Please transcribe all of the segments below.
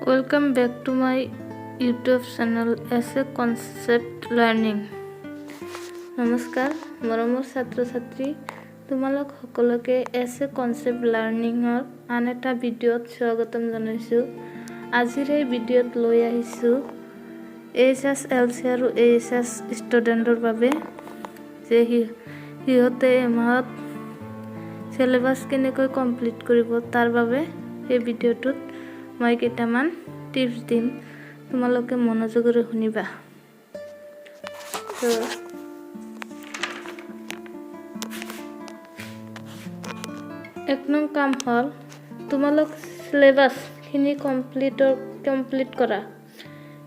Welcome back to my YouTube channel S A Concept Learning. নমস্কাৰ মৰমৰ ছাত্ৰ ছাত্ৰী, তোমালোক সকলোকে এছ এ কনচেপ্ট লাৰ্ণিঙৰ আন এটা ভিডিঅ'ত স্বাগতম জনাইছোঁ। আজিৰ এই ভিডিঅ'ত লৈ আহিছোঁ এইচএছএলচি আৰু এইচএছ ষ্টুডেণ্টৰ বাবে যে সিহঁতে এমাহত চিলেবাছ কেনেকৈ কমপ্লিট কৰিব, তাৰ বাবে এই ভিডিঅ'টোত মই কেইটামান টিপছ দিম। তোমালোকে মনোযোগেৰে শুনিবা। তো 1 নং কাম হ'ল তোমালোক চিলেবাছখিনি কমপ্লিট কৰা।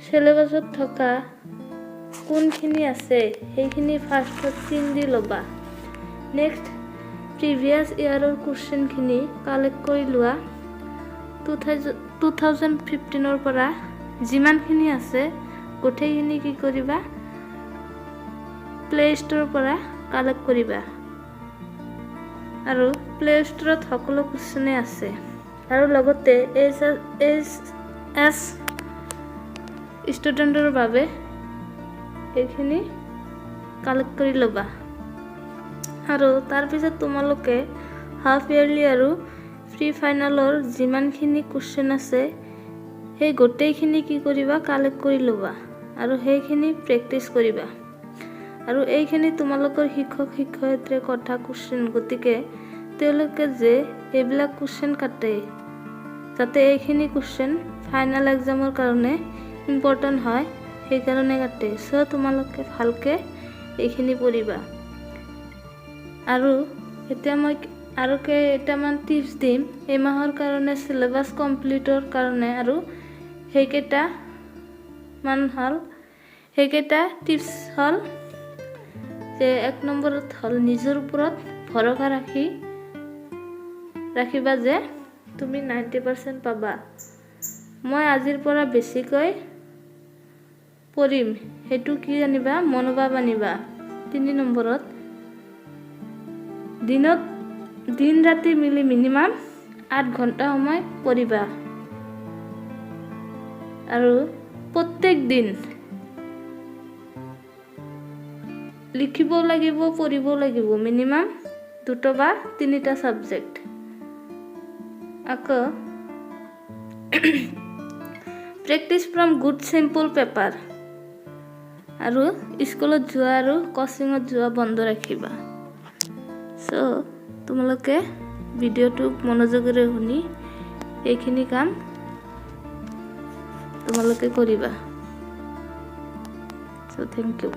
চিলেবাছত থকা কোনখিনি আছে, সেইখিনি ফাৰ্ষ্টত চিন দি ল'বা। নেক্সট, প্ৰিভিয়াছ ইয়াৰৰ কুৱেশ্যনখিনি কালেক্ট কৰি লোৱা। 2015ৰ পৰা যিমানখিনি আছে, গোটেইখিনি কি কৰিবা? প্লে ষ্ট'ৰৰ পৰা কালেক্ট কৰিবা আৰু প্লে ষ্ট'ৰত সকলো কুৱেশ্যনেই আছে। আৰু লগতে এইচএছ ষ্টুডেণ্টৰ বাবে এইখিনি কালেক্ট কৰি ল'বা। আৰু তাৰপিছত তোমালোকে হাফ ইয়াৰলি আৰু প্ৰি ফাইনেলৰ যিমানখিনি কুৱেশ্যন আছে, সেই গোটেইখিনি কি কৰিবা? কালেক্ট কৰি ল'বা আৰু সেইখিনি প্ৰেক্টিচ কৰিবা। আৰু এইখিনি তোমালোকৰ শিক্ষক শিক্ষয়িত্ৰীয়ে কটা কুৱেশ্যন, গতিকে তেওঁলোকে যে এইবিলাক কুৱেশ্যন কাটে, যাতে এইখিনি কুৱেশ্যন ফাইনেল এক্সামৰ কাৰণে ইম্পৰ্টেণ্ট হয়, সেইকাৰণে কাটে। চ' তোমালোকে ভালকৈ এইখিনি পঢ়িবা। আৰু এতিয়া মই আৰু কেইটামান টিপছ দিম এই মাহৰ কাৰণে, চিলেবাছ কমপ্লিটৰ কাৰণে। আৰু সেইকেইটা মান হ'ল, সেইকেইটা টিপছ হ'ল যে 1 নম্বৰত হ'ল নিজৰ ওপৰত ভৰসা ৰাখিবা যে তুমি 90% পাবা। মই আজিৰ পৰা বেছিকৈ পঢ়িম, সেইটো কি আনিবা? মনোভাৱ আনিবা। 3 নম্বৰত, দিনত দিন ৰাতি মিলি মিনিমাম 8 ঘণ্টা সময় পঢ়িবা আৰু প্ৰত্যেক দিন লিখিব লাগিব, পঢ়িব লাগিব মিনিমাম দুটা বা তিনিটা ছাবজেক্ট। আকৌ practice from good sample paper আৰু স্কুলত যোৱা আৰু কচিঙত যোৱা বন্ধ ৰাখিবা। চ' তোমালোকে ভিডিঅ'টো মনোযোগেৰে শুনি এইখিনি কাম তোমালোকে কৰিবা। চ' thank U.